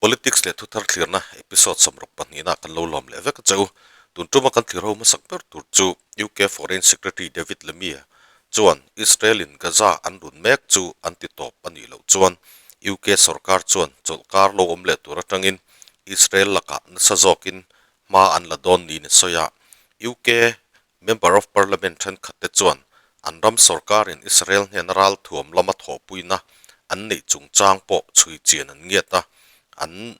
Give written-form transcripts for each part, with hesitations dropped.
Politics leh thuthar thlirna episode 62 nah kan lo lawm leh vek a che u. Tun tuma kan thlir ho hmasak ber tur chu UK Foreign Secretary David Lammy chuan Israel in Gaza an run mek chu an ti tawp a nih loh chuan UK sorkar chuan chawlhkar lo awm leh tur atangin Israel lakah nasa zawkin hma an la dawn niin a sawi a. UK Member of Parliament thenkhatte chuan an ram sorkarin Israel hnena ralthuam lama thawhpuina an neih chungchang pawh chhui chian an ngiat a, an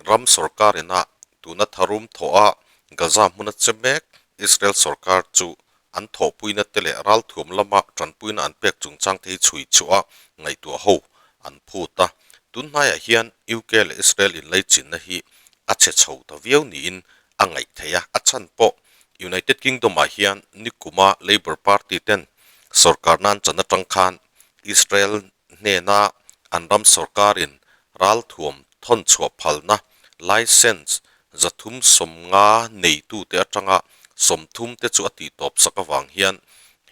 ram sorkarina tuna tharum thawha Gaza hmuna che mek Israel sorkar chu an thawhpuina te leh ralthuam lama tanpuina an pek chungchang te hi chhui chhuah a ngaihtuah ho an phut a. Tun hnaiah hian UK leh Israel inlaichinna hi a chhe chho ta viau niin a ngaih theih a, a chhan pawh United Kingdom ah hian nikuma Labour Party ten sorkar nan chan atang khan Israel hnena an ram sorkarin ralthuam thawn chhuah phalna licence 350 neitute atanga 30 te chu a tihtawp sak avang hian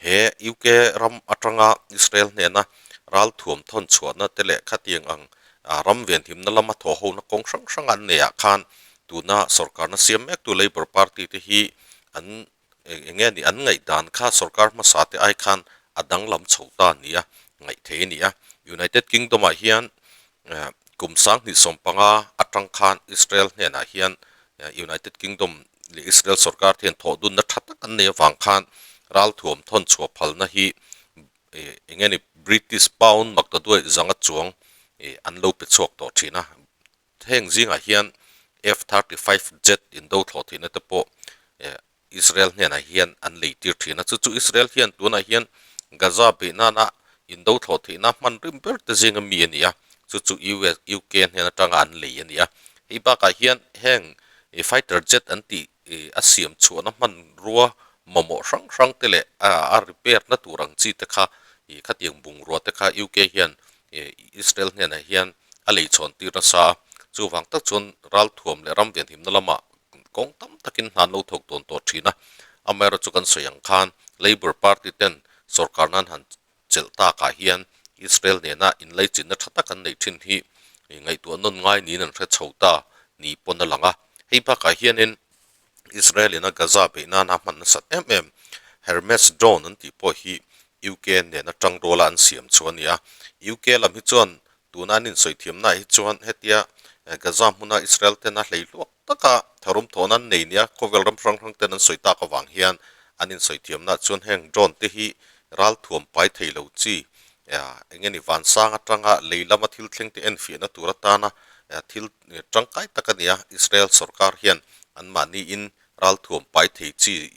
he UK ram atanga Israel hnena ralthuam thawn chhuahna te leh khatiang ang ram venhimna lama thawhhona kawng hrang hrang an neihah khan Tuna sorkarna siam mektu Labour Party te hi an eng nge ni an ngaihdan kha sorkar hmasa te ai khan a danglam chho ta nia ngaih thei a ni a. United Kingdom ah hian kum 2015 atang khan Israel hnenah hian United Kingdom leh Israel sorkar te hian thawhdunna tha tak an nei avang khan ralthuam thawn chhuah phalna hi eng nge ni British pound maktaduai zanga chuang an lo pe chhuak tawh thin a. Heng zingah hian F-35 jet indo thlawh theihna te pawh Israel hnenah hian an lei tir thin a, chu chu Israel hian tunah hian Gaza beih nana indo thlawh theihna hman rim ber te zinga mi a ni a, chu chu US, UK hnen atanga an lei a ni a. Hei bakah hian heng fighter jet an tih a siam chhuahna hmanrua mamawh hrang hrang te leh a repair na tur ang chi te kha khatiang bungrua te kha UK hian Israel hnenah hian a lei chhawn tir nasa a, chuvang tak chuan ralthuam leh ram venhimna lamah kawng tam takin hna an lo thawk tawn tawh thin a. Amaherawhchu kan sawi ang khan Labour Party ten sorkar nan han chelh takah hian Israel nena inlaichinna tha tak an neih thin hi ngaihtuah nawn ngai niin an hre chho ta ni pawn a lang a. Hei bakah hianin Israel ina Gaza beih nana hman nasat em em Hermes drone an tih pawh hi UK nena tangruala an siam chu a ni a. UK lam hi chuan Tuna an insawi thiamnaah hi chuan hetia Gaza hmuna Israel ten a hlei hluak taka tharum thawhna an nei nia khawvel ram hrang hrang ten an sawi tak avang hian an insawi thiamnaah chuan heng drone te hi ralthuam pai thei lo chi eng nge ni vansang atanga lei lama thil thleng te enfiahna tur atana thil tangkai tak a ni a, Israel sorkar hian anmahniin ralthuam pai thei chi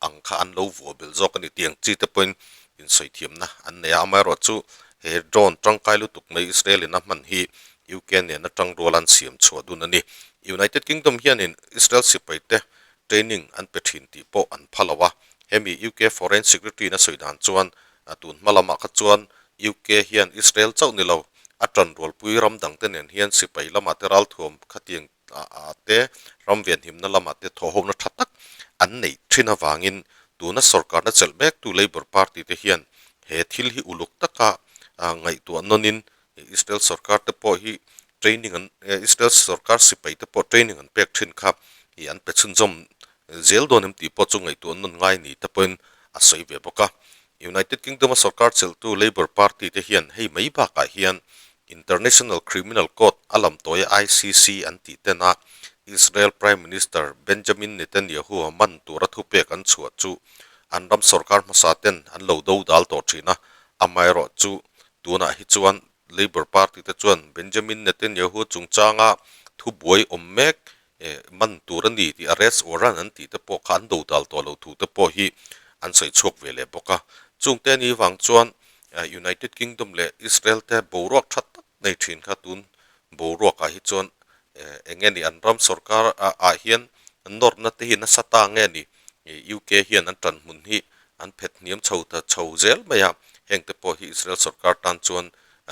ang kha an lo vuah belh zawk a ni tih ang chi te pawhin insawi thiamna an nei a, amaherawhchu he drone tangkai lutuk mai Israel in a hman hi UK nena tangrual an siam chhuah dun a ni. United Kingdom hianin Israel sipai te training an pe thin tih pawh an pha lo a, hemi UK Foreign Secretary in a sawi dan chuan tun hma lamah kha chuan UK hian Israel chauh ni lo a tanrualpui ram dangte nen hian sipai lamah te ralthuam khatiang ah te ram venhimna lamah te thawhhawmna tha tak an neih thin avangin tuna sorkarna chelh mektu Labour Party te hian he thil hi uluk taka ngaihtuah nawnin Israel sorkar te pawh hi training an Israel sorkar sipai te pawh training an pek thin kha ih an pe chhunzawm zel dawn em tih pawh chu ngaihtuah nawn ngai ni te pawhin a sawi ve bawk a. United Kingdom a sorkar chelhtu Labour Party te hian hei mai bakah hian International Criminal Court a lam tawi ICC an tih ten a, Israel Prime Minister Benjamin Netanyahu a man tura thupek an chhuah chu an ram sorkar hmasa ten an lo do dal tawh thin a, amaherawhchu tunah hi chuan Labour Party te chuan Benjamin Netanyahu chungchanga thubuai awm mek man tur a ni tih arrest warrant an tih te pawh kha an do dal tawh lo thu te pawh hi an sawi chhuak ve leh bawk a. Chungte a nih vang chuan United Kingdom leh Israel te boruak tha tak nei thin kha tun boruakah hi chuan eng nge ni an ram sorkar ah hian nawrna te hi nasa ta nge ni UK hian an tan hmun hi an phet hniam chho ta chho zel mai a, heng te pawh hi Israel sorkar tan chuan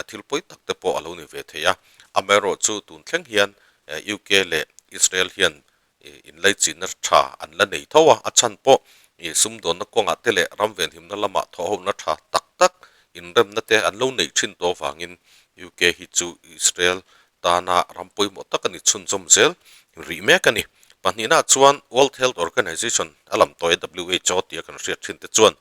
thil pawi tak te pawh a lo ni ve thei a. Amaherawhchu tun thleng hian UK leh Israel hian inlaichinna tha an la nei tho a, a chhan pawh sumdawnna kawngah te leh ram venhimna lamah thawhhawmna tha tak tak inremna te an lo neih thin tawh avangin UK hi chu Israel tana ram pawimawh tak a ni chhunzawm zel rih mek a ni. Pahnihna chuan World Health Organization a lam tawh e, WHO tia kan hriat thin te chuan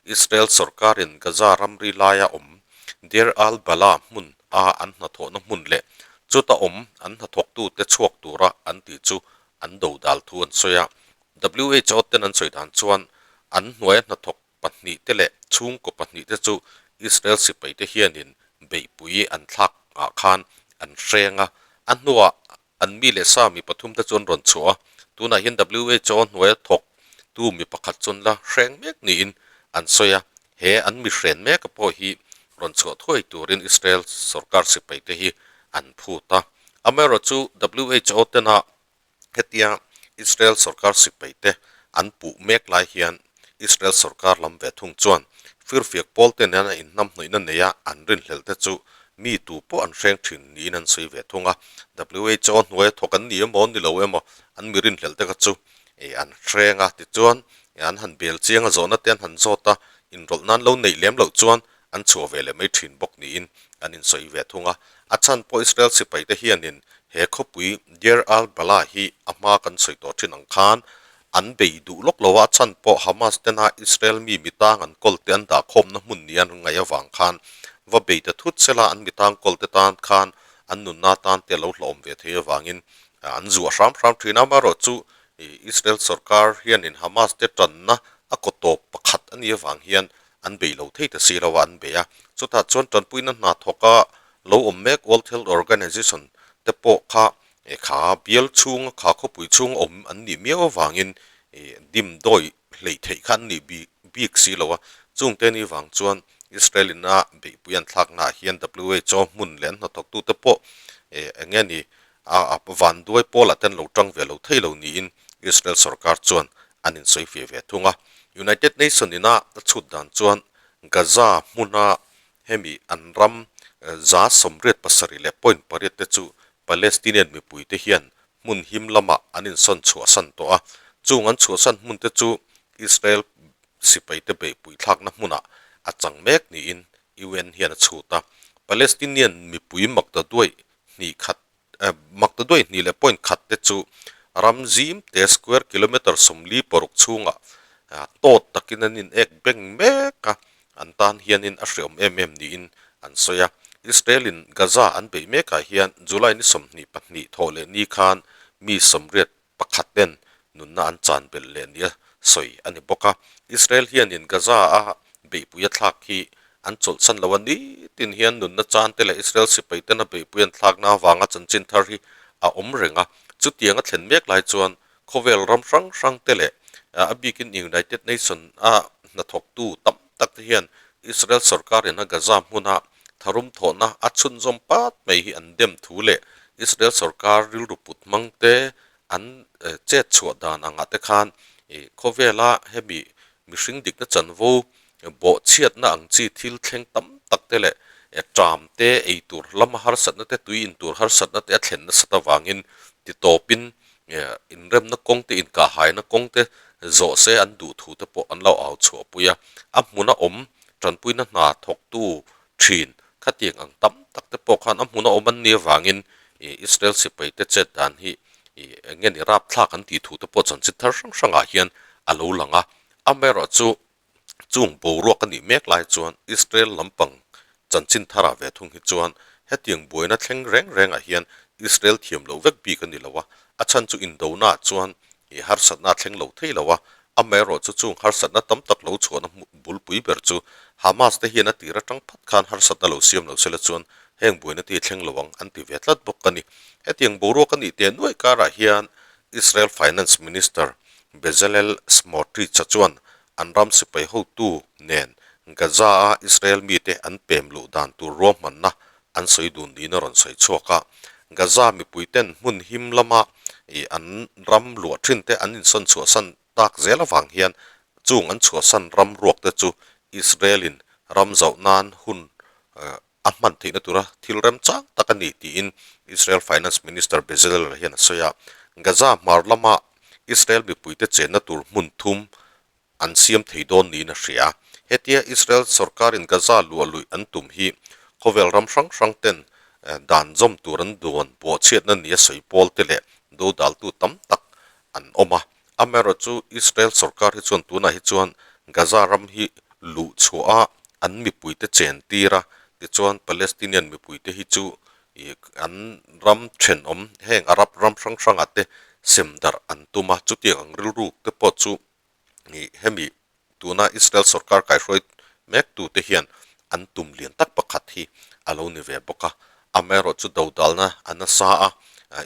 Israel sorkarin Gaza ramri laia awm Deir al-Balah hmun a an hnathawhna hmun leh chuta awm an hnathawktute chhuak tura an tih chu an dodal thu an sawi a. WHO ten an sawi dan chuan an hnuaia hnathawk pahnihte leh chhungkaw pahnihte chu Israel sipaite hianin beihpui an thlak ah khan an hreng a, a hnuah an mi leh sa mi pathumte chu an rawn chhuah a, tunah hian WHO hnuaia thawk tu mi pakhat chuan la hreng mek niin an sawi a, he an mi hren meka pawh hi rawn chhuah thuai turin Israel sorkar sipaite hi an phut a, amaherawhchu WHO tena Hetia Israel sorkar sipaite an puh mek lai hian Israel sorkar lam ve thung chuan firfiak pawl te nena inhnamhnawihna neia an rinhlelh te chu mi tu pawh an hreng thin niin an sawi ve thung a. WHO hnuaia thawk an ni emaw ni lo emaw an mi rinhlelh te kha chu an hreng a, tichuan an han bel chiang a, zawhna te an han zawt a, inrawlh nan lo neih lem loh chuan an chhuah ve leh mai thin bawk niin an insawi ve thung a. A chhan pawh Israel sipaite hianin he khawpui Deir al-Balah hi a hma kan sawi tawh thin ang khan an bei duh lawk lo a, a chhan pawh Hamas tena Israel mi mitang an kawlte an dahkhawmna hmun nia an ngaih avang khan va bei ta thut sela an mitang kawlte tan khan an nunna tan te a lo hlauhawm ve thei avangin an zuah hram hram thin a. Amaherawhchu Israel sorkar hianin Hamas te tanna a kaw tawp pakhat a nih avang hian an bei lo thei ta si lo a, an bei a. Chutah chuan tanpuina hna thawka lo awm mek World Health Organization te pawh kha kha bial chhunga kha khawpui chhunga awm an nih miau avangin dim dawi hleih theih kha an nih bik si lo a. Chungte ni vang chuan Israel ina beihpui an thlaknaah hian WHO hmun leh an hnathawktute pawh eng nge ni a vanduai pawlah te an lo tang ve lo thei lo niin Israel sorkar chuan an insawi feh ve thung a. United Nation ina a chhut dan chuan Gaza hmuna hemi an ram 876 leh point pariat te chu Palestinian mipuite hian hmun him lamah an insawn chhuahsan tawh a, chung an chhuahsan hmun te chu Israel sipaite beihpui thlakna hmunah a chang mek niin UN hian a chhut a. Palestinian mipui maktaduai hnih khat maktaduai hnih leh point khat te chu ram zim te square kilometre 46 chhungah tawt takin an in ek beng mek a, an tan hianin a hreawm em em niin an sawi a. Israel in Gaza an beih mekah hian July ni 22 thawh leh ni khan mi 81 ten nunna an chan belh leh nia sawi a ni bawk a. Israel hianin Gaza a beihpui a thlak hi an chawlhsan lo a ni tin hian nunna chan te leh Israel sipai tena beihpui an thlakna avanga chanchin thar hi a awm reng a. Chutiang a thlen mek lai chuan khawvel ram hrang hrang te leh a bikin United Nation a hnathawktu tam tak te hian Israel sorkarin a Gaza hmuna tharum thawhna a chhunzawm pat mai hi an dem thu leh Israel sorkar rilru put hmang te an chet chhuah dan angah te khan khawvela hemi mihring dikna chanvo bawhchhiatna ang chi thil thleng tam tak te leh ṭam te ei tur lama harsatna te tui in tur harsatna te a thlen nasat avangin titawpin inremna kawng te inkahhaina kawng te zawh se an duh thu te pawh an lo au chhuahpui a, a hmuna awm tanpuina hna thawktu thin khatiang ang tam tak te pawh khan a hmuna awm an nih avangin Israel sipai te chet dan hi eng nge ni rapthlak an tih thu te pawh chanchin thar hrang hrangah hian a lo lang a, amaherawhchu Chung boruak a nih mek lai chuan Israel lampang chanchin tharah ve thung hi chuan hetiang buaina thleng reng rengah hian Israel thiam loh vek bik a ni lo a, a chhan chu indonaah chuan i harsatna a thleng lo thei lo a, amaherawhchu chung harsatna tam tak lo chhuahna bulpui ber chu Hamas te hian a tir atang phat khan harsatna lo siam lo sela chuan heng buaina te hi thleng lo ang an ti ve tlat bawk a ni. Hetiang boruak a nih teh nuaih karah hian Israel Finance Minister Bezalel Smotrich-a chuan an ram sipai hotu nen Gaza-a Israel mite an pem luh dan tur ruahmanna an sawi dun niin a rawn sawi chhuak a. Gaza mipuiten hmun him lama an ram luah thinte an insawn chhuahsan tak zel avang hian chung an chhuahsan ram ruakte chu Israel-in ram zauh nan hun a hman theihna tura thil remchang tak a ni tiin Israel Finance Minister Bezalel hian a sawi a. Gaza hmar lama Israel mipuite chenna tur hmun thum an siam thei dawn niin a hria. Hetia Israel sorkarin Gaza luah luih an tum hi khawvel ram hrang hrang ten Dan zawm tur an duan bawhchhiatna nia sawi pawl te leh dodaltu tam tak an awm a. Amaherawhchu Israel sorkar hi chuan tunah hi chuan Gaza ram hi luh chhuah a an mipuite chen tir a, tichuan Palestinian mipuite hi chu an ram thenawm heng Arab ram hrang hrangah te sem darh an tum a, chutiang ang rilru te pawh chu hemi tuna Israel sorkar kaihruai mek tute hian an tum lian tak pakhat hi a lo ni ve bawk a, amaherawhchu dodalna a nasa a,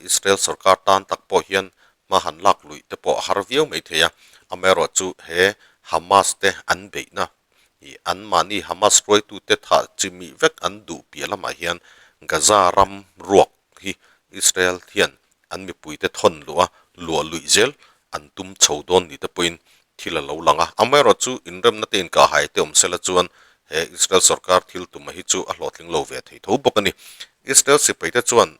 Israel sorkar tan tak pawh hian hma han lak luih te pawh a har viau mai thei a, amaherawhchu he Hamas te an beihna ih anmahni Hamas hruaitute thah chimih vek an duh piah lamah hian Gaza ram ruak hi Israel hian an mipuite thawn luh a, luah luih zel an tum chho dawn ni te pawhin thil a lo lang a. Amaherawhchu inremna te inkahhai te awm sela chuan he Israel sorkar thil tuma hi chu a hlawhtling lo ve thei tho bawk a ni. Israel sipaite chuan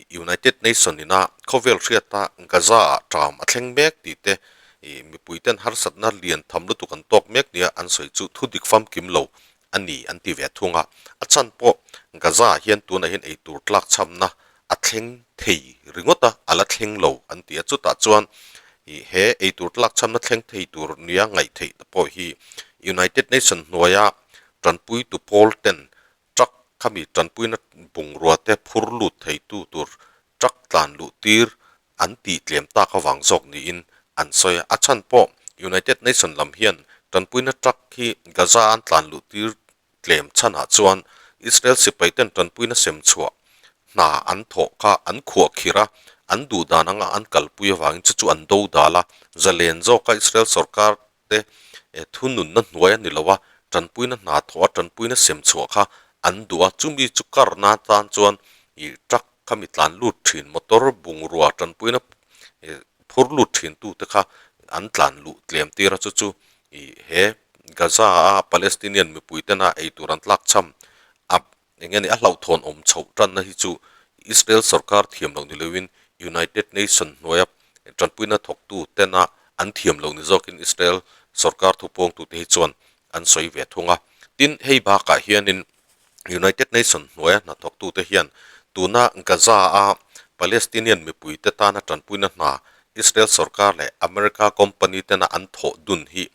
United Nation ina khawvel hriata Gaza-ah ṭam a thleng mek tih te, mipuiten harsatna lian tham lutuk an tawk mek nia an sawi chu thudik famkim lo a ni an ti ve thung a. A chhan pawh Gaza-ah hian tunah hian eitur tlak chhamna a thleng thei ringawt a, a la thleng lo an ti a. Chutah chuan ih he eitur tlak chhamna thleng thei tur nia ngaih theih te pawh hi United Nation hnuaia tanpuitu pawl ten truck khami tanpuina bungrua te phur lut theitu tur truck tlan luh tir an tih tlem tak avang zawk niin an sawi a. A chhan pawh United Nation lam hian tanpuina truck hi Gaza an tlan luh tir tlem chhanah chuan Israel sipaiten tanpuina sem chhuah hna an thawh kha an khuah khir a, an duh dan anga an kalpui avangin chu chu an do dal a, zalen zawka Israel sorkar te thununna hnuai a ni lo a, tanpuina hna thawh a tanpuina sem chhuah kha an duh a, chumi chu karna atan chuan ih truck kha mi tlan lut thin motor bungrua tanpuina phur lut thin tute kha an tlan luh tlem tir a, chu chu ih he Gaza a Palestinian mipui tena ei tur an tlak cham a eng nge ni a hlauhthawn awm chhoh tanna hi chu Israel sorkar thiam loh ni loin United Nation hnuaia tanpuina thawktu tena an thiam loh ni zawkin Israel sorkar thupawngtute hi chuan an sawi ve thung a. Tin, hei bakah hianin United Nation hnuaia hnathawktute hian tuna Gaza-a Palestinian mipuite tana tanpuina hna Israel sorkar leh America company tena an thawh dun hi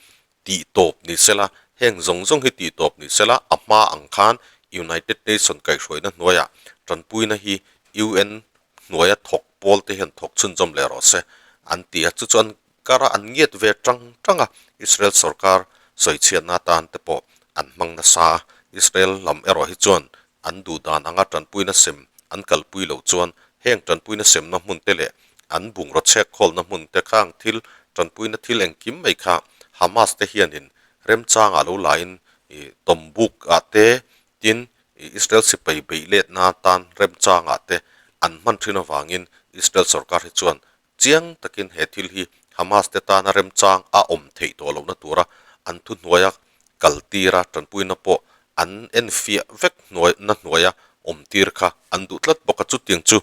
tih tawp ni sela, heng zawng zawng hi tih tawp ni sela, a hma ang khan United Nation kaihhruaina hnuaiah tanpuina hi UN hnuaia thawk pawl te hian thawk chhunzawm leh rawh se an ti a, chu chuan kara an ngiat ve tang tang a, Israel sorkar sawichhiatna atan te pawh an hmang nasa a, Israel lam erawh hi chuan an duh dan anga tanpuina sem an kalpui loh chuan heng tanpuina semna hmun te leh an bungraw chhek khawlna hmun te khang thil tanpuina thil engkim mai kha Hamas te hianin remchangah lo lain ih tawmbuk ah te tin Israel sipai beih letna atan remchangah te an hman thin avangin Israel sorkar hi chuan Chiang takin he thil hi Hamas te tana remchang a awm theih tawh lohna tura an thuhnuaia kal tira tanpuina pawh an enfiah vek hnuai na hnuaia awm tir kha an duh tlat bawk a. Chutiang chu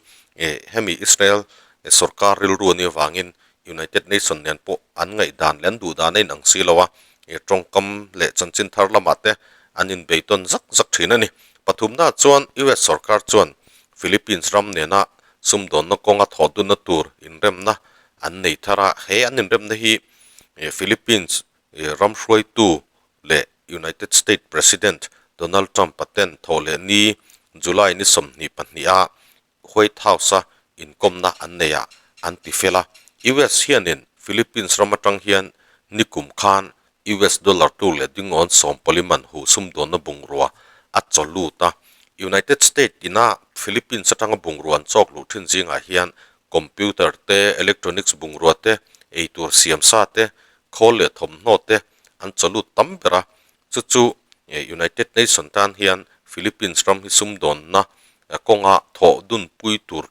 hemi Israel sorkar rilru a nih avangin United Nation nen pawh an ngaihdan leh an duhdan a inang si lo a, tawngkam leh chanchin thar lamah te an inbeitawn zak zak thin a ni. Pathumnaah chuan US sorkar chuan Philippines ram nena sumdawnna kawnga thawh dunna tur inremna an nei thar a, he an inremna hi Philippines ram hruaitu leh United States President Donald Trump-a ten thawh leh ni July ni 22 a White House-a inkawmna an nei ah an ti fel a. US hianin Philippines ram atang hian nikum khan US dollar tu leh dingawn sawmpali man huh sumdawnna bungrua a chaw lut a. United States ina Philippines atanga bungrua an chawk luh thin zingah hian computer te, electronics bungrua te, eitur siam sa te, khawl leh thawmhnaw te an chaw lut tam ber a. Chu chu United Nation tan hian Philippines ram hi sumdawnna kawnga thawh dunpui tur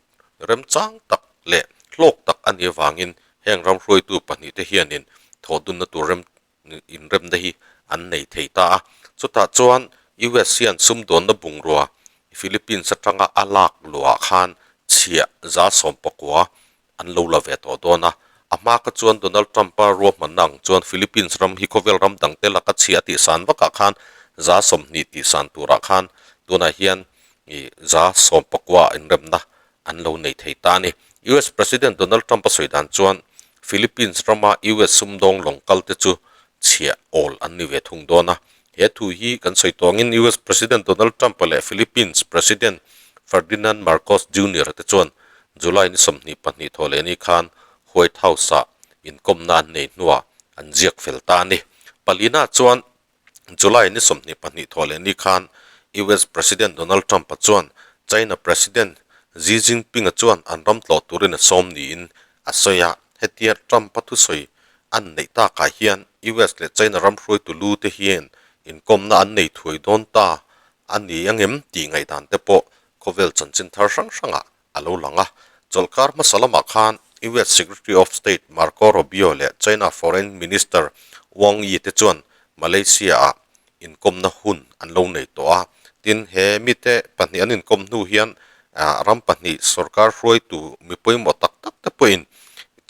remchang tak leh hlawk tak a nih avangin heng ram hruaitu pahnihte hianin thawhdunna tur rem inremna hi an nei thei ta a. Chutah chuan US hian sumdawnna bungrua Philippines atanga a lak luah khan chhiah 19% an lo la ve tawh dawn a. A hma kha chuan Donald Trump-a ruahmanna ang chuan Philippines ram hi khawvel ram dangte laka chhiah tihsan vakah khan 20% tihsan turah khan tunah hian. 19% inremna an lo nei thei ta a ni. US President Donald Trump a sawi dan chuan Philippines rama US sumdawng lawng kal te chu chhiah awl an ni ve thung dawn a. He thu hi kan sawi tawh angin US President Donald Trump-a leh Philippines President Ferdinand Marcos Junior te chuan July ni 22 thawhlehni khan White House-ah inkawmna an nei hnuah an ziak fel ta a ni. Palina chuan July ni 22 thawhlehni khan US President Donald Trump-a chuan China President Xi Jinping-a chuan an ram tlawh turin a sawm niin a sawi a. Hetia Trump-a thusawi an neih takah hian US leh China ram hruaitu lu te hian inkawmna an nei thuai dawn ta a ni angem tih ngaihdan te pawh khawvel chanchin thar hrang hrangah a lo lang a. Chawlhkar hmasa lamah khan US Secretary of State Marco Rubio leh China Foreign Minister Wang Yi te chuan Malaysia-ah inkawmna hun an lo nei tawh a. Tin, he mite pahnih an inkawm hnu hian ram pahnih sorkar hruaitu mi pawimawh tak tak te pawhin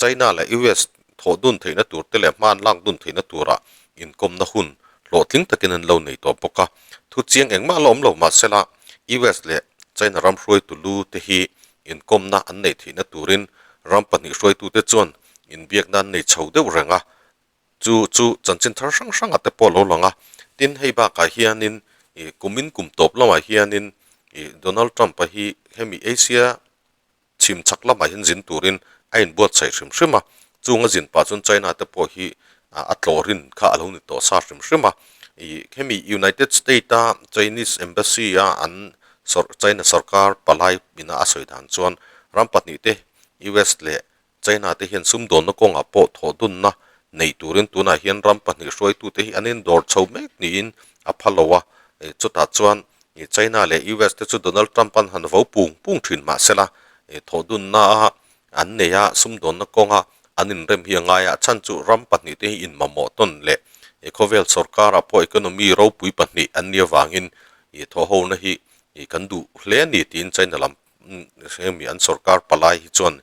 China leh US thawh dun theihna tur te leh hma an lak dun theihna turah inkawmna hun hlawhtling takin an lo nei tawh bawk a. Thu chiang engmah la awm lo mahsela US leh China ram hruaitu lu te hi inkawmna an neih theihna turin ram pahnih hruaitute chuan inbiakna an nei chho deuh reng a. Chu chu chanchin thar hrang hrangah te pawh a lo lang a. Tin, hei bakah hianin ih kumin kum tawp lamah hianin ih Donald Trump-a hi hemi Asia chhim chhak lamah hian zin turin a inbuatsaih hrim hrim a. Chung a zin pah chuan China te pawh hi a tlawh rin kha a lo ni tawh sa hrim hrim a. Ih hemi United State-a Chinese Embassy-a an China sorkar palai ina a sawi dan chuan ram pahnih te US leh China te hian sumdawnna kawngah pawh thawh dunna nei turin tunah hian ram pahnih hruaitute hi an indawr chho mek niin a pha lo a. Chutah chuan China leh US te chu Donald Trump an han vo pung pung thin mahsela thawh dunna a an nei a, sumdawnna kawnga an inrem hi a ngai a. A chhan chu ram pahnih te hi inmamawh tawn leh khawvel sorkarah pawh economy ropui pahnih an nih avangin thawhhona hi kan duh hle a ni tiin China lam Hemi an sorkar palai hi chuan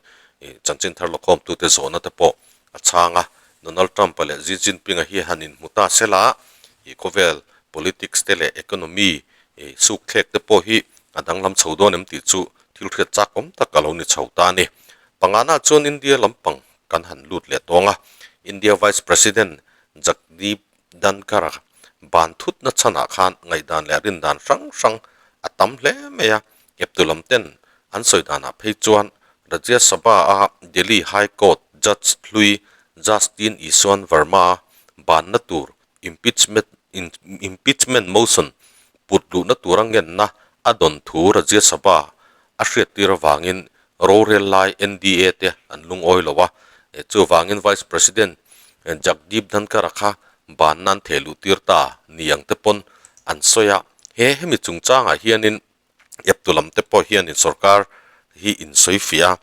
chanchin thar lawkhawmtute zawhna te pawh a chhang a, Donald Trump-a leh Xi Jinping-a hi han inhmu ta sela khawvel politics te leh economy suk thlek te pawh hi a danglam chho dawn em tih chu thil hriat chak awm tak a lo ni chho ta a ni. Pangana chuan India lampang kan han lut leh tawng a, India Vice President Jagdeep Dhankhar-a ban thutna chhanah khan ngaihdan leh rindan hrang hrang a tam hle mai a, Eptu lam ten an sawi danah phei chuan Rajya Sabha-a Delhi High Court Judge hlui Justin Iswan Verma banna tur impeachment impeachment motion put luhna tura ngenna a dawn thu Rajya Sabha a hriattir avangin rorel lai NDA te an lungawi lo a, chuvangin Vice President Jagdeep Dhankhar-a kha banna an theh luhtir ta ni ang te pawn an sawi a, he hemi chungchangah hianin Eptu lam te pawh hianin sorkar hi insawi fiah a,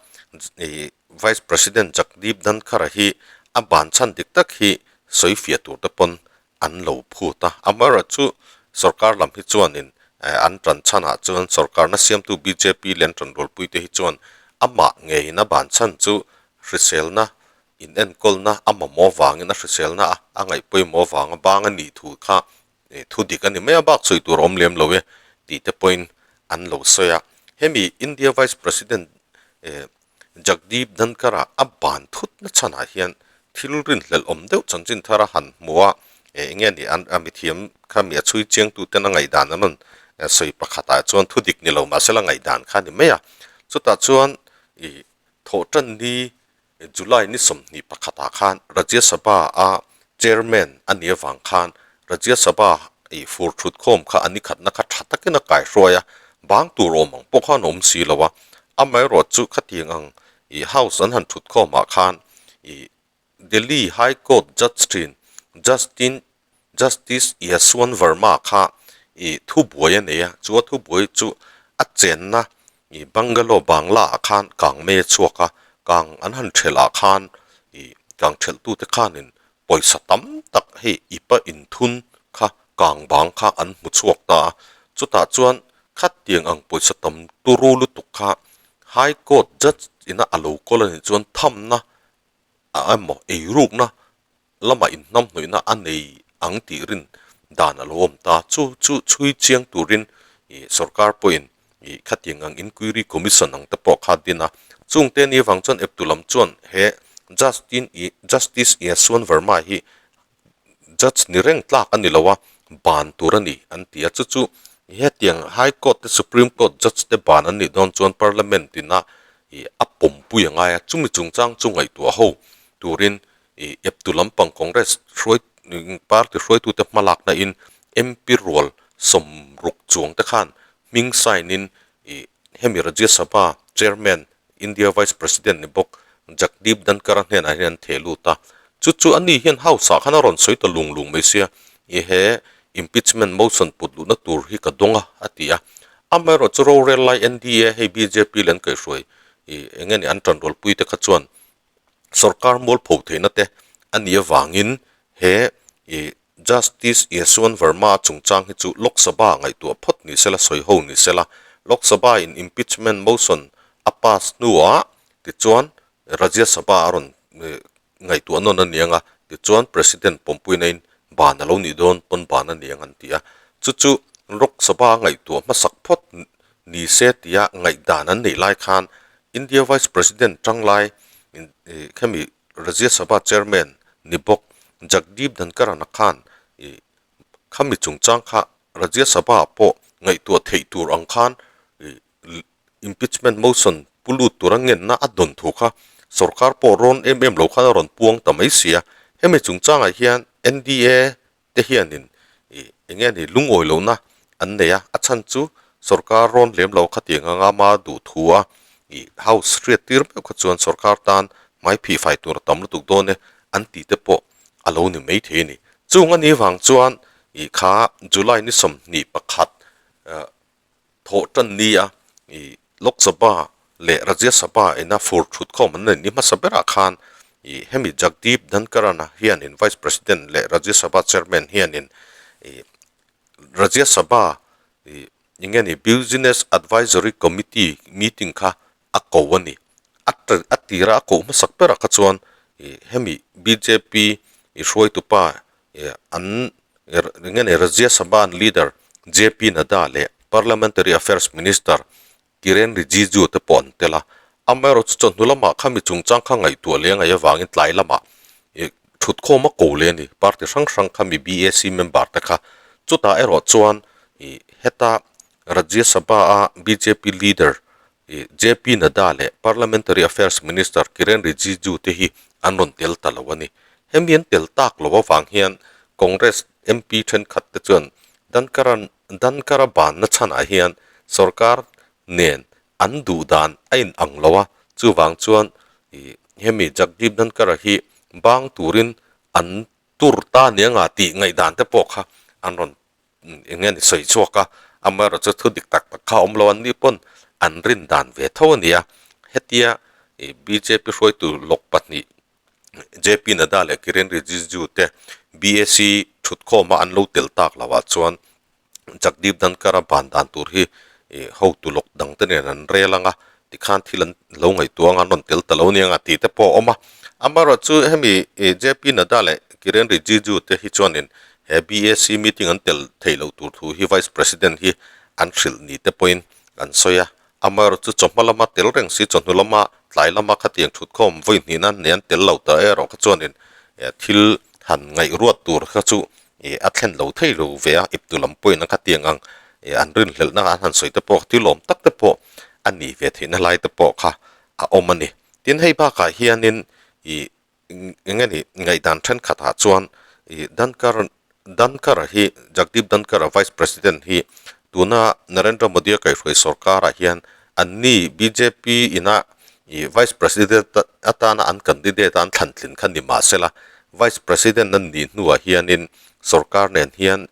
ih Vice President Jagdeep Dhankhar-a hi a ban chhan dik tak hi sawi fiah tur te pawn an lo phut a. Amaherawhchu sorkar lam hi chuanin an tan chhanah chuan sorkarna siamtu bjp leh an tanrualpui te hi chuan amah ngeiin a ban chhan chu hriselna inenkawlna a mamawh vangin a hriselna a ngaihpawimawh avanga bang a nih thu kha Thu dik a ni mai a, bak sawi tur a awm lem lo e tih te pawhin an lo sawi a. Hemi India Vice President Jagdeep Dhankhar-a a ban thutna chhanah hian thil rinhlelh awm deuh chanchin thar a han hmu a, eng nge ni a mithiam kha mi a chhui chiangtu ten a ngaihdan an rawn sawi pakhatah chuan thu dik ni lo mahsela ngaihdan kha a ni mai a. Chutah chuan ih thawhtan ni July ni 21 ah khan Rajya Sabha a Chairman a nih avang khan Rajya Sabha ih fur thut khawm kha a ni khatna kha tha takin a kaihruai a, bang tur awm ang pawh khan a awm si lo a. Amaherawh chu khatiang ang ih House an han thut khawm ah khan ih Delhi High Court Judge thin Justin Justice Yashwant Verma kha ih thu buai a nei a, chu a thu buai chu a chenna ih bungalow bangla ah khan kang mei a chhuak a, kang an han thelh ah khan ih kang thelh tute khanin pawisa tam tak hei ipa inthun kha kang bang kha an hmu chhuak ta a, chutah chuan khatiang ang pawisa tam turu lutuk kha High Court Judge ina a lo kawl a nih chuan thamna a emaw eirukna lamah inhnamhnawihna a nei ang tih rin dan a lo awm ta. Chu chu chhui chiang turin ih sorkar pawhin Ih khatiang ang inquiry commission ang te pawh kha din a. Chungte ni vang chuan eptu lam chuan he Justin ih Justice Yashwant Verma hi judge ni reng tlak a ni lo a, ban tur a ni an ti a. Chu chu hetiang High Court te Supreme Court judge te ban an nih dawn chuan Parliament ina ih a pawmpui a ngai a. Chumi chungchang chu ngaihtuah ho turin ih eptu lampang Congress hruai party hruaitute hmalakna in MP rual sawmruk chuang te khan hming sign in ih hemi Rajya Sabha Chairman, India Vice President ni bawk Jagdeep Dhankhar-a hnenah hian an theh lut a. Chu chu ani hian House ah khan a rawn sawi ta lung lung mai sia, ih he impeachment motion put luhna tur hi ka dawng a, a ti a. Amaherawh chu rorel lai NDA hei bjp leh an kaihhruai ih eng nge ni an tanrualpui te kha chuan sorkar mualpho theihna te a nih avangin he ih Justice Yashwant Verma chungchang hi chu Lok Sabha ngaihtuah phawt ni sela sawi ho ni sela, Lok Sabha in impeachment motion a pass hnuah tichuan Rajya Sabha a rawn ngaihtuah nawn a ni ang a, tichuan President pawmpuina in ban a lo nih dawn pawn ban a ni ang an ti a. Chu chu Lok Sabha ngaihtuah hmasak phawt ni se tia ngaihdan an neih lai khan India Vice President tanglai khemi Rajya Sabha Chairman ni bawk Jagdeep Dhankhar-a khan ih khami chungchang kha Rajya Sabha ah pawh ngaihtuah theih tur ang khan ih impeachment motion pu lut tura ngenna a dawn thu kha sorkar pawh rawn em em lo khan a rawn puang ta mai si a. Hemi chungchangah hian NDA te hianin ih eng nge ni lungawi lohna an nei a, a chhan chu sorkar rawn lem lo khatiang anga ama duh thu a ih house hriat tir meuh kha chuan sorkar tan hmai phih fai tur a tam lutuk dawn e an tih te pawh a lo ni mai thei a ni. Chung a ni vang chuan ih kha July ni 21 eh Thawh tan ni a, ih Lok Sabha leh Rajya Sabha ina fur thut khawm an nei ni hmasa berah khan ih hemi Jagdeep Dhankhar-a hianin Vice President leh Rajya Sabha Chairman hianin ih Rajya Sabha ih eng nge ni Business Advisory Committee meeting kha a ko a ni. A a tira a koh hmasak berah kha chuan ih hemi bjp ih hruaitupa ih an eng nge ni Rajya Sabha an leader JP Nadda leh Parliamentary Affairs Minister Kiren Rijiju te pawh an tel a. Amaherawhchu chawhnu lamah khami chungchang kha ngaihtuah leh ngaih avangin tlai lamah ih thutkhawm a ko leh a ni. Party hrang hrang khami BAC member te kha chutah erawh chuan ih heta Rajya Sabha a bjp leader ih JP Nadda leh Parliamentary Affairs Minister Kiren Rijiju te hi an rawn tel ta lo a ni. Hemi an tel tak lo avang hian Congress MP thenkhat te chuan Dhankhar Dhankhar-a banna chhanah hian sorkar nen an duh dan a in ang lo a, chuvang chuan ih hemi Jagdeep Dhankhar-a hi bang turin an tur ta nia nga tih ngaihdan te pawh kha an rawn eng nge ni sawi chhuak a, amaherawh chu thu dik tak tak kha a awm lo an nih pawn an rin dan ve tho a ni a, hetia ih bjp hruaitu lawk pahnih JP Nadda leh Kiren Rijiju te BAC thutkhawma an lo tel tak lo ah chuan Jagdeep Dhankhar-a ban dan tur hi ih hotu lawk dang te nen an rel ang a, tikhan thil an lo ngaihtuah ang a, an rawn tel ta lo nia ang a tih te pawh a awm a. Amaherawh chu hemi ih JP Nadda leh Kiren Rijiju te hi chuanin he BAC meeting an tel theih loh tur thu hi Vice President hi an hrilh ni te pawhin an sawi a. Amaherawh chu chawhma lama tel reng si chawhnu lama tlai lama khatiang thutkhawm vawi hnihna nei an tel lo ta erawh kha chuanin thil han ngaihruat tur kha chu a thlen lo thei lo ve a, iptu lam pawhin a khatiang ang an rinhlelhna an han sawi te pawh thil awm tak te pawh a ni ve theihna lai te pawh kha a awm a ni. Tin hei bakah hianin ih eng nge ni ngaihdan thenkhatah chuan ih Dhankhar Dhankhar hi Jagdeep Dhankhar Vice President hi tuna Narendra Modi a kaihhruai sorkarah hian anni bjp ina ih Vice President atana an candidate a an thlan tlin kha ni mahsela Vice President an nih hnuah hianin sorkar nen hian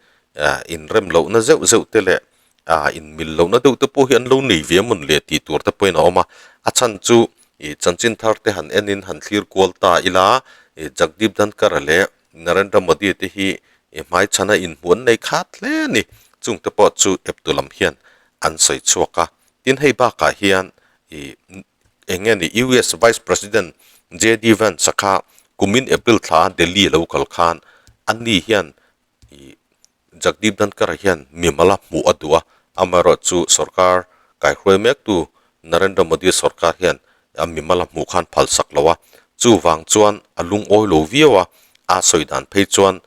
inrem lohna zeuh zeuh te leh ah inmil lohna deuh te pawh hi an lo nei ve a mawn le tih tur te pawhin a awm a, a chhan chu ih chanchin thar te han enin han thlir kual ta ila ih Jagdeep Dhankhar leh Narendra Modi te hi ih hmai chhana inhmuh an nei khat hle a ni, chung te pawh chu eptu lam hian an sawi chhuak a, tin hei bakah hian ih eng nge ni US Vice President JD Vance a kha kumin April thla Delhi lo kal khan ani hian ih Jagdeep Dhankhar hian mimala hmuh a duh a, amaherawhchu sorkar. kaihruai mektu Narendra Modi sorkar hian a mimal a hmuh khan phal sak lo a, chuvang chuan a lungawi lo viau a, a sawi dan phei chuan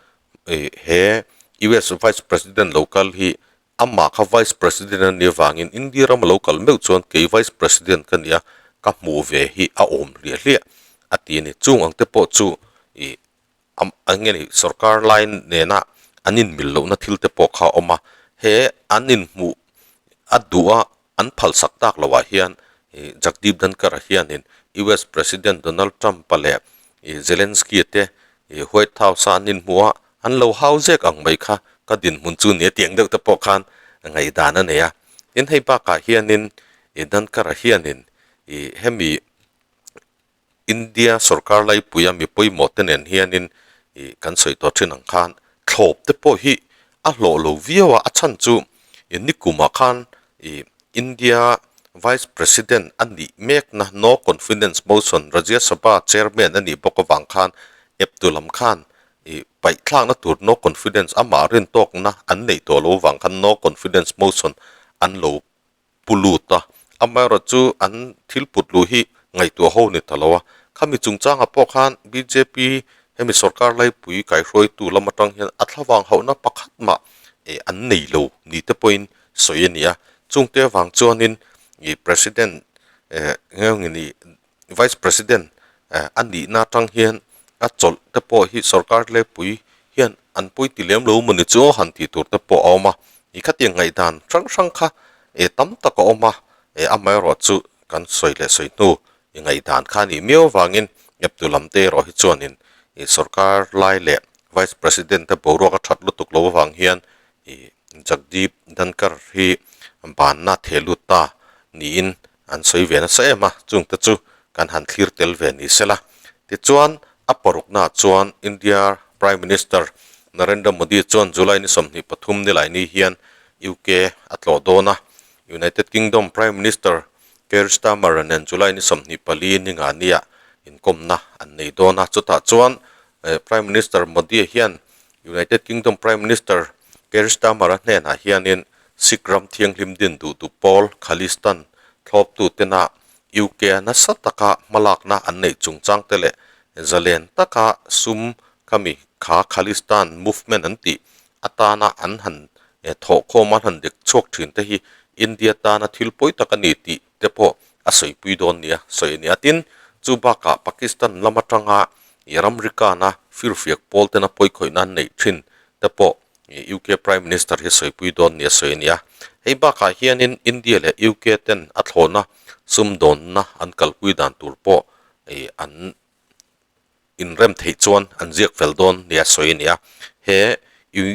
he US Vice President lo kal hi amah kha Vice President a nih avangin India rama lo kal meuh chuan kei Vice President ka nia ka hmuh ve hi a awm hliah hliah a ti a ni. Chung ang te pawh chu ih eng nge ni sorkar lai nena an inmil lohna thil te pawh kha a awm a, he an inhmuh a duh a an phalsak tak lohah hian ih Jagdeep Dhankhar-a hianin US President Donald Trump-a leh ih Zelensky-a te ih White House-a an inhmuh a, an lo hau zek ang mai kha ka dinhmun chu nia tiang deuh te pawh khan ngaihdan a nei a. Tin, hei bakah hianin ih Dhankhar-a hianin ih hemi India sorkar laipuia mi pawimawh te nen hianin ih kan sawi tawh thin ang khan thlawp te pawh hi a hlawh lo viau a, a chhan chu ih nikumah khan ih India Vice President a nih mekna No Confidence Motion Rajya Sabha Chairman a nih bawk avang khan eptu lam khan ih paih thlakna tur No Confidence amah rintawkna an neih tawh lo avang khan No Confidence Motion an lo pu lut a, amaherawh chu an thil put luh hi ngaihtuah ho ni ta lo a, khami chungchangah pawh khan bjp hemi sorkar laipui kaihruaitu lam atang hian a thlavang hauhna pakhat mah eh an nei lo ni te pawhin sawi a ni a, chungte avang chuanin ih president eh nge ni Vice President a nihna atang hian a chawlh te pawh hi sorkar lepui hian an pawi ti lem lo mawni chu han tih tur te pawh a awm a, i khatiang ngaihdan hrang hrang kha eh tam tak a awm a, eh amaherawh chu kan sawi leh sawi hnu i ngaihdan kha a nih miau avangin eptu lam te erawh hi chuanin ih sorkar lai leh Vice President te boruak a that lutuk lo avang hian ih Jagdeep Dhankhar hi banna theh lut ta niin An sawi ve nasa em a, chungte chu kan han thlir tel ve ni sela. Tichuan, a paruknaah chuan India Prime Minister Narendra Modi chuan July ni 23 nilaini hian UK a tlawh dawn a. United Kingdom Prime Minister Keir Starmer nen July ni 24 ni ngania inkawmna an nei dawn a. Chutah chuan Prime Minister Modi hian United Kingdom Prime Minister Keir Starmer-a hnenah hianin Sikh ram thianghlim din duhtu pawl Khalistan thlawptutena UK-a nasa taka hmalakna an neih chungchangte leh zalen taka sum khami kha Khalistan movement an tih atana an han thawhkhawm an han dek chhuak thin te hi India tana thil pawi tak a ni tih te pawh a sawipui dawn nia sawi a ni a. Tin, chu bakah Pakistan lam atanga ramrikana firfiak pawl tena pawikhawihna an neih thin te pawh UK Prime Minister hi sawipui dawn nia sawi a ni a. Hei bakah hianin India leh UK ten a thlawhna sumdawnna an kalpui dan tur pawh an inrem theih chuan an ziak fel dawn nia sawi a ni a. He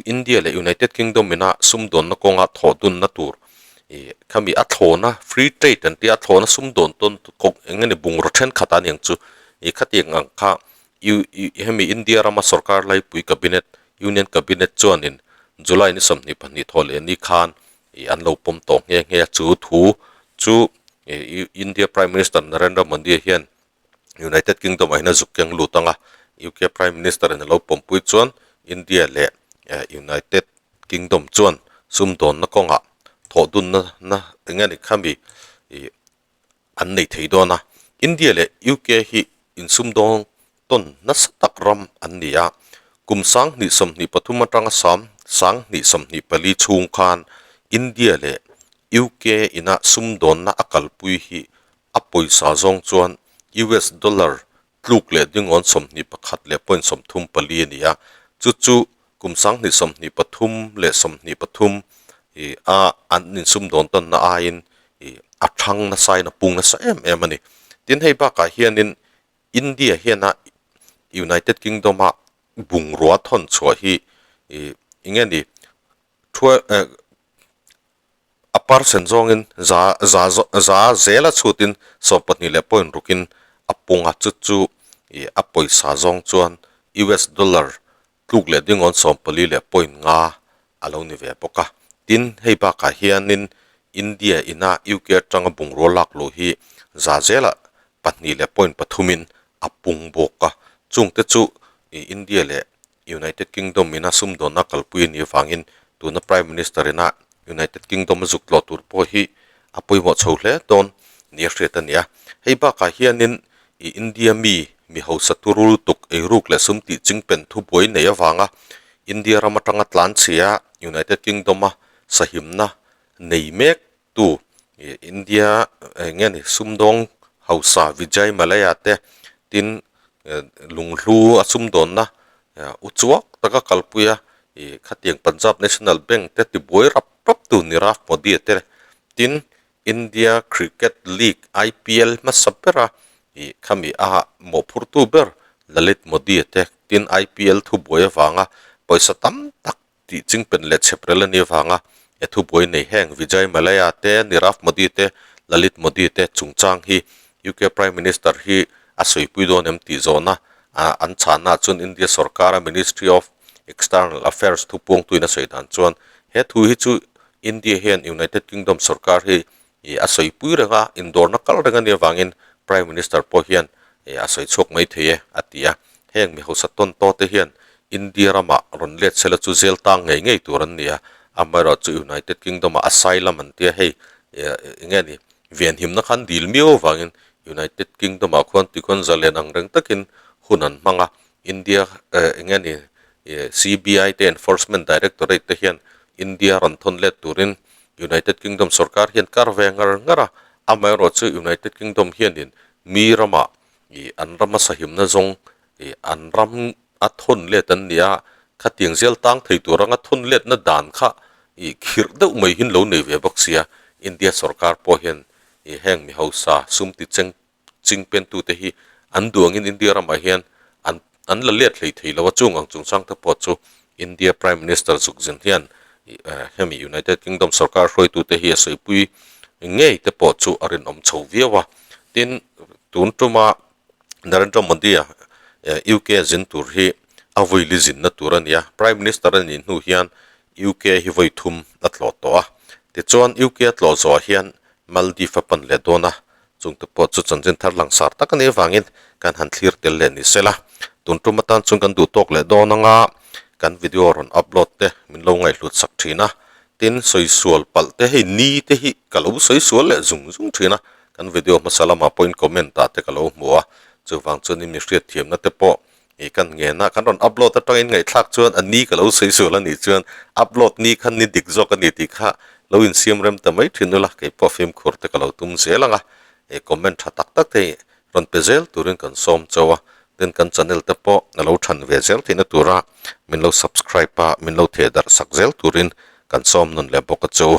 India leh United Kingdom ina sumdawnna kawnga thawh dunna tur khami a thlawhna free trade an tia a thlawhna sumdawn tawn eng nge ni bungraw thenkhat a niang chu khatiang ang kha hemi India rama sorkar laipui cabinet Union Cabinet chuanin July ni 22 thaw leh ni khan ih an lo pawm tawh nghe nghe a, chu thu chu ih India Prime Minister Narendra Modi hian United Kingdom ah hian a zuk keng lut ang a, UK Prime Minister in a lo pawmpui chuan India leh United Kingdom chuan sumdawnna kawngah thawhdunna na eng nge ni khami ih an nei thei dawn a, India leh UK hi insumdawng tawn nasa tak ram an ni a, kum 2023 atanga sam 2024 chhung khan India leh UK ina sumdawnna a kalpui hi a pawisa zawng chuan US dollar tluk leh dingawn 21 leh point 34 a ni a, chu chu kum 2023 leh 23 ih a an insumdawn tawnna aiin ih a thang nasain a pung nasa em em a ni. Tin, hei bakah hianin India hiana United Kingdom-a bungrua thawn chhuah hi ih eng nge ni thuai eh A percent zawngin za za za zela chhutin 12 leh point rukin a pung a, chu chu ih a pawisa zawng chuan US dollar tluk leh dingawn 14 leh point nga a lo ni ve bawk a. Tin, hei bakah hianin India ina UK atanga bungrua lak luh hi za zela pahnih leh point pathumin a pung bawk a, chungte chu ih India leh United Kingdom ina sumdawnna kalpui a nih avangin tuna Prime Minister ina United Kingdom a zuk tlawh tur pawh hi a pawimawh chho hle dawn nia hriat a ni a. Hei bakah hianin i India mi mi hausa turul tuk eiruk leh sum tih chingpen thubuai nei avanga India ram atanga tlanchhia United Kingdom a sahimna nei mek tu India eng nge ni sumdawng hausa Vijay Mallya te tin lunghlu a sumdawnna u chuak taka kalpui a ih khatiang Punjab National Bank te tibuai rap rap tu Nirav Modi te tin India Cricket League IPL hmasa bera ih khami a mawhphurtu ber Lalit Modi te tin IPL thubuai avanga pawisa tam tak tih chingpen leh chheprel a nih avanga he thubuai nei heng Vijay Mallya te, Nirav Modi te, Lalit Modi te chungchang hi UK Prime Minister hi a sawipui dawn em tih zawhna an chhanna chuan India sorkara Ministry of External Affairs thupuangtuin a sawi dan chuan he thu hi chu India hian United Kingdom sorkar hi a sawipui reng a, indawrna kal reng a nih avangin Prime Minister pawh hian a sawi chhuak mai thei e, a ti a. Heng mi hausa tawn tawh te hian India ramah rawn let sela chu zel tang ngei ngei tur an ni a, amaherawhchu United Kingdom ah asylum an tia hei eng nge ni venhimna khan dil miau avangin United Kingdom ah khuan tikhuan zalen ang reng takin hun an hmang a, India eng nge ni CBI te Enforcement Directorate te hian India rawn thawn let turin United Kingdom sorkar hian kar ve ngar ngar a, amaherawhchu United Kingdom hianin mi ramah ih an rama sahimna zawng ih an ram a thawn let an ni a, khatiang zel tang thei tur anga thawn letna dan kha ih khirh deuh mai hin lo nei ve bawk sia, India sorkar pawh hian ih heng mi hausa sum ti cheng chingpentute hi an duangin India ramah hian an an la let hlei thei lo a, chung ang chungchang te pawh chu India Prime Minister Zukzin hian hemi United Kingdom sorkar hruaitute hi a sawipui ngei te pawh chu a rinawm chho viau a. Tin, tun tuma Narendra Modi-a UK zin tur hi a vawili zinna tur a ni a, Prime Minister a nih hnu hian UK hi vawi thum a tlawh tawh a. Tichuan, UK a tlawh zawhah hian Maldives a pan leh dawn a, Chungte pawh chu chanchin thar langsar tak a nih avangin kan han thlir tel leh ni sela. Tun tum atan chuan kan duh tawk leh dawn anga kan video rawn upload te min lo ngaihhlut sak thin a. Tin, sawisual palh te hei ni te hi ka lo sawisual leh zung zung thin a, kan video hmasa lamah pawhin comment ah te ka lo hmu a, chuvang chuan in mi hriatthiamna te pawh Ih kan ngen a, kan rawn upload atangin ngaihthlak chuan a ni ka lo sawi sual a nih chuan upload ni kha ni dik zawk a ni tih kha lo insiam rem ta mai thin ula, kei pawh fimkhur te ka lo tum zel ang a, ih comment tha tak tak te hi rawn pe zel turin kan sawm chauh a, tin kan channel te pawh a lo than ve zel theihna tura min lo subscribe a, min lo theh darh sak zel turin kan sawm nawn leh bawk a chu.